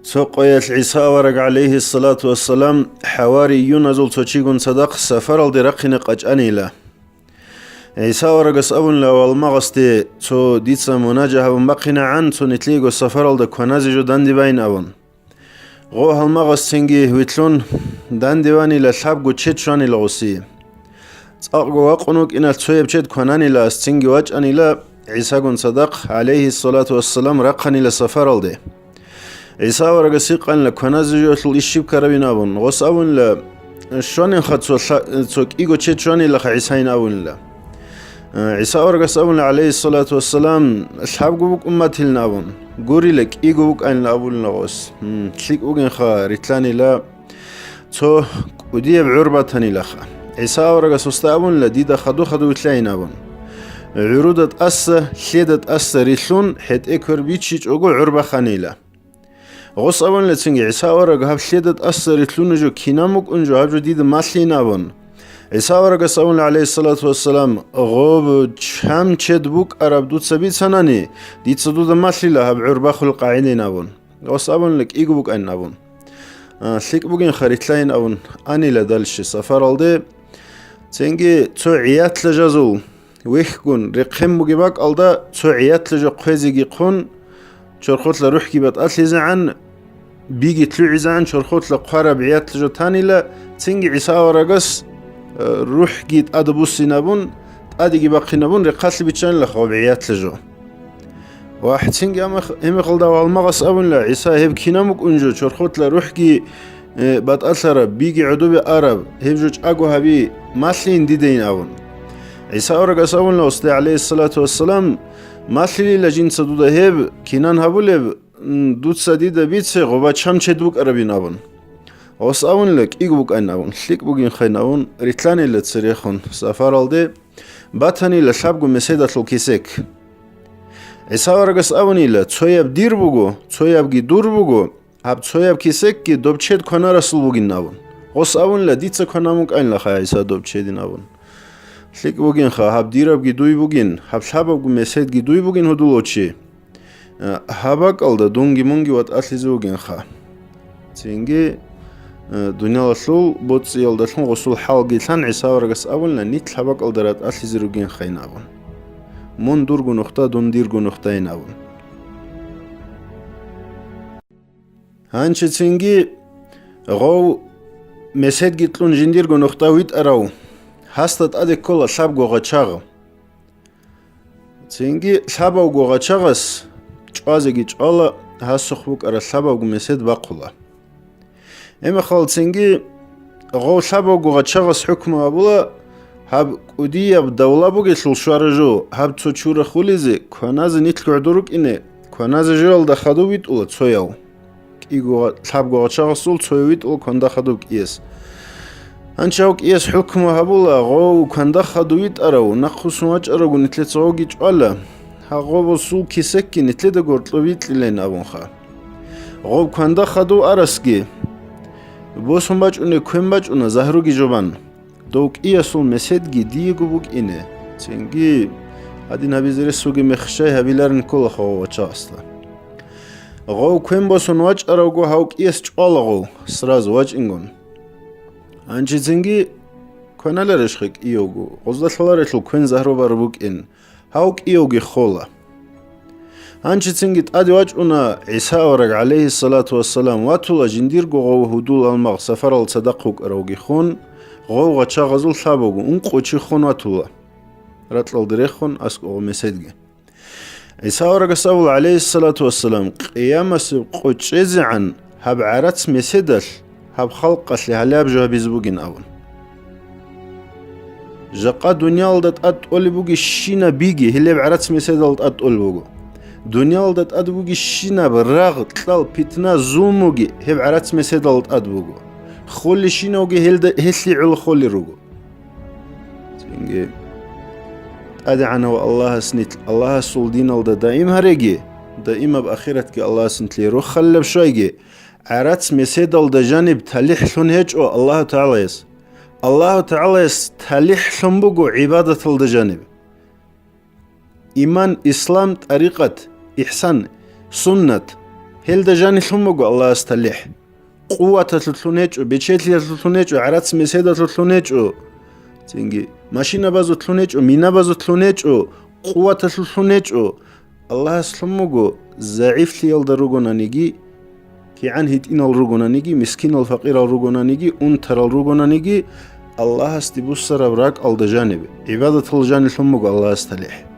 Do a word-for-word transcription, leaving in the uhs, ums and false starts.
Цо къоялъ ГӀиса авараг, гӀалайгьиссалату вассалам, хӀавариюназул цо чигун цадахъ сафаралде рахъине къачӀанила. ГӀиса аварагас абунила гьалмагъасде, цо дица мунажа гьабун бахъинегӀан, цо нилъего сафаралда кваназе жо данде байин абун. Гъо гьалмагъас цинги вилълъун данде ванила, лъабго чед щванила гъосие. ЦӀакъго вакъун вукӀиналъ цояб чед квананила, ас цинги вачӀанила, ГӀисагун цадахъ, гӀалайгьиссалату вассалам, рахъанила сафаралде. ГӀиса аварагас гьикъанила кваназе жоялъул иш щиб ккарабин абун. Гъос абунила, щванинха цо лъа-, цо кӀиго чед щванилаха ГӀисайин абунила. Э, ГӀиса аварагас абуна, гӀалайгьиссалату вассалам, лъабго букӀун батилин абун. Гурила, кӀиго букӀанин абулин гъос. Гьм, лъикӀ бугинха, рилълъанила, цо кӀудияб гӀур батанилаха. ГӀиса аварагас гъосда абунила, дида хадур-хадур вилълъайин абун. ГӀуруда тӀаса, лъеда тӀаса рилълъун, хӀетӀе квер бичичӀого гӀур баханила. Гъос абунила цинги, ГӀиса авараг, гьаб лъеда тӀаса рилълъуна жо, кинан букӀун жо, гьаб жо дида малъин абун. ГӀиса аварагас абуна, гӀалайгьиссалату вассалам, гъоб чам чед букӀараб дуца бицанани, дица дуда малъила гьаб гӀур бахулеб къагӀидайин абун. Гъос абунила, кӀиго букӀанин абун. А, лъикӀ бугинха, рилълъайин абун, анила далщи сафаралде. Цинги цо гӀиятлъа жазул вехьгун рехъен бугеб бакӀалда, цо гӀиятлъа жо хъвезеги хъун, чорхолъа рухӀги батӀалъизегӀан, биги лъугӀизегӀан чорхолъа хъвараб гӀиятлъа жо танила, цинги ГӀиса аварагас, э, рухӀги тӀаде буссинабун, тӀадеги бахъинабун, рехъалъе биччанилаха гъоб гӀиятлъа жо. Ва гьецинги гьамах-, гьеб мехалда гьалмагъас абунила, ГӀиса, гьеб кинаб букӀун жо, чорхолъа рухӀги, э, батӀалъараб, биги гӀодобе араб, гьеб жо чӀаго гьаби, малъийин дидейин абун. ГӀиса аварагас абунила гъосда, гӀалайгьиссалату вассалам, малъилила жинца дуда гьеб, кинан гьабулеб, м, дуца дида бице, гъоба чам чед букӀарабин абун. Гъос абунила, кӀиго букӀанин абун, лъикӀ бугинхайин абун, рилълъанила церехун сафаралде, батанила лъабго меседалъул кесек. ГӀиса аварагас абунила, цояб дир буго, цоябги дур буго, гьаб цояб кесекги доб чед кванарасул бугин абун. Гъос абунила, дица кванан букӀанилаха, ГӀиса, доб чедин абун. ЛъикӀ бугинха, гьаб дирабги дуй бугин, гьаб лъабабго меседги дуй бугин, гьудулав чи. Э, гьаб бакӀалда дунги-мунги ватӀалъизе вугинха. Цинги, э, дуниялалъул боцӀиялдалъун гъосул хӀалги лъан, ГӀиса аварагас абуна, нилъ гьаб бакӀалда ратӀалъизе ругинхайин абун. Мун дурго нухда, дун дирго нухдайин абун. Гьанчи цинги гъов меседги кьун жиндирго нухда витӀарав, гьасда тӀаде ккола лъабго гъачагъ. Цинги лъабавго гъачагъас чӀвазеги чӀвала, гьасухъ букӀараб лъабавго месед бахъула. Гьеб мехалъ цинги гъов лъабавго гъачагъас хӀукму гьабула, гьаб кӀудияб давла бугелъул щвара жо, гьаб цо чура хулизе, кваназе нилъго гӀодор рукӀине, кваназе жоялда хадув витӀула цояв. КӀиго, лъабго гъачагъасул цояв витӀула кванда хадуб кӀияс. Гьанчи гьав кӀияс хӀукму гьабула, гъов кванда хадув витӀарав, нахъвуссун вачӀаравго нилъеца гъовги чӀвала, гьагъобасул кесекги нилъеда гъоркьо витӀилин абунха. Гъов кванда хадув арасги, босун бачӀунеб квен бачӀуна загьруги жубан. Дов кӀиясул меседги диего букӀине, цинги гьадин гьабизе рес вугеб мех щай гьабиларин кколаха гъов гъачагъасда. Гъов квен босун вачӀаравго гьав кӀияс чӀвала гъов, сразу вачӀингун. Гьанчи цинги кваналарищха кӀиявго, гъозда лъаларелъул квен загьру бараб букӀин, гьав кӀиявги хола. Гьанчи цинги тӀаде вачӀуна ГӀиса авараг, гӀалайгьиссалату вассалам, ватула жиндирго гъов гьудул-гьалмагъ сафарал цадахъ вукӀаравги хун, гъов гъачагъазул лъабавго ункъо чи хун ватула, ракьалде рехун аскӀов меседги. ГӀиса аварагас абула, гӀалайгьиссалату вассалам, къиямасеб къо чӀезегӀан гьаб гӀарац меседалъ гьаб халкъалъе гьалаб жо гьабизе бугин абун. Жакъа дуниялалда тӀад тӀолеб бугебщинаб биги гьелеб гӀарац меседалда тӀад тӀолеб буго. Дуниялалда тӀад бугебщинаб рагъ, кьал, питна, зулмуги гьеб гӀарац меседалда тӀад буго. Холелщинавги гьелда, гьелъие гӀоло холел руго. Цинги ТӀадегӀанав Аллагьас нилъ Аллагьасул диналда даим гьареги, даимаб ахиратги Аллагьас нилъее рохалилаб щвайги, гӀарац меседалда жаниб талихӀ лъун гьечӀо Аллагьу ТагӀалаяс. Аллагьу ТагӀалаяс талихӀ лъун буго гӀибадаталда жаниб. Иман, ислам, тӀарикъат, ихсан, суннат, Гьелда жанилъун буго Аллагьас талихӀ. Къуваталъулъун гьечӀо, бечелъиялъулъун гьечӀо, гӀарац-меседалъулъун гьечӀо. Цинги машинабазулъун гьечӀо, минабазулъун гьечӀо, къуваталъулъун гьечӀо. Аллагьас лъун буго, загӀифлъиялда ругонаниги, кигӀан гьитӀинал ругонаниги, мискинал-факъирал ругонаниги, унтарал ругонаниги, Аллагьасде буссараб ракӀалда жанибе, гӀибадаталда жанилъун буго Аллагьас талихӀ.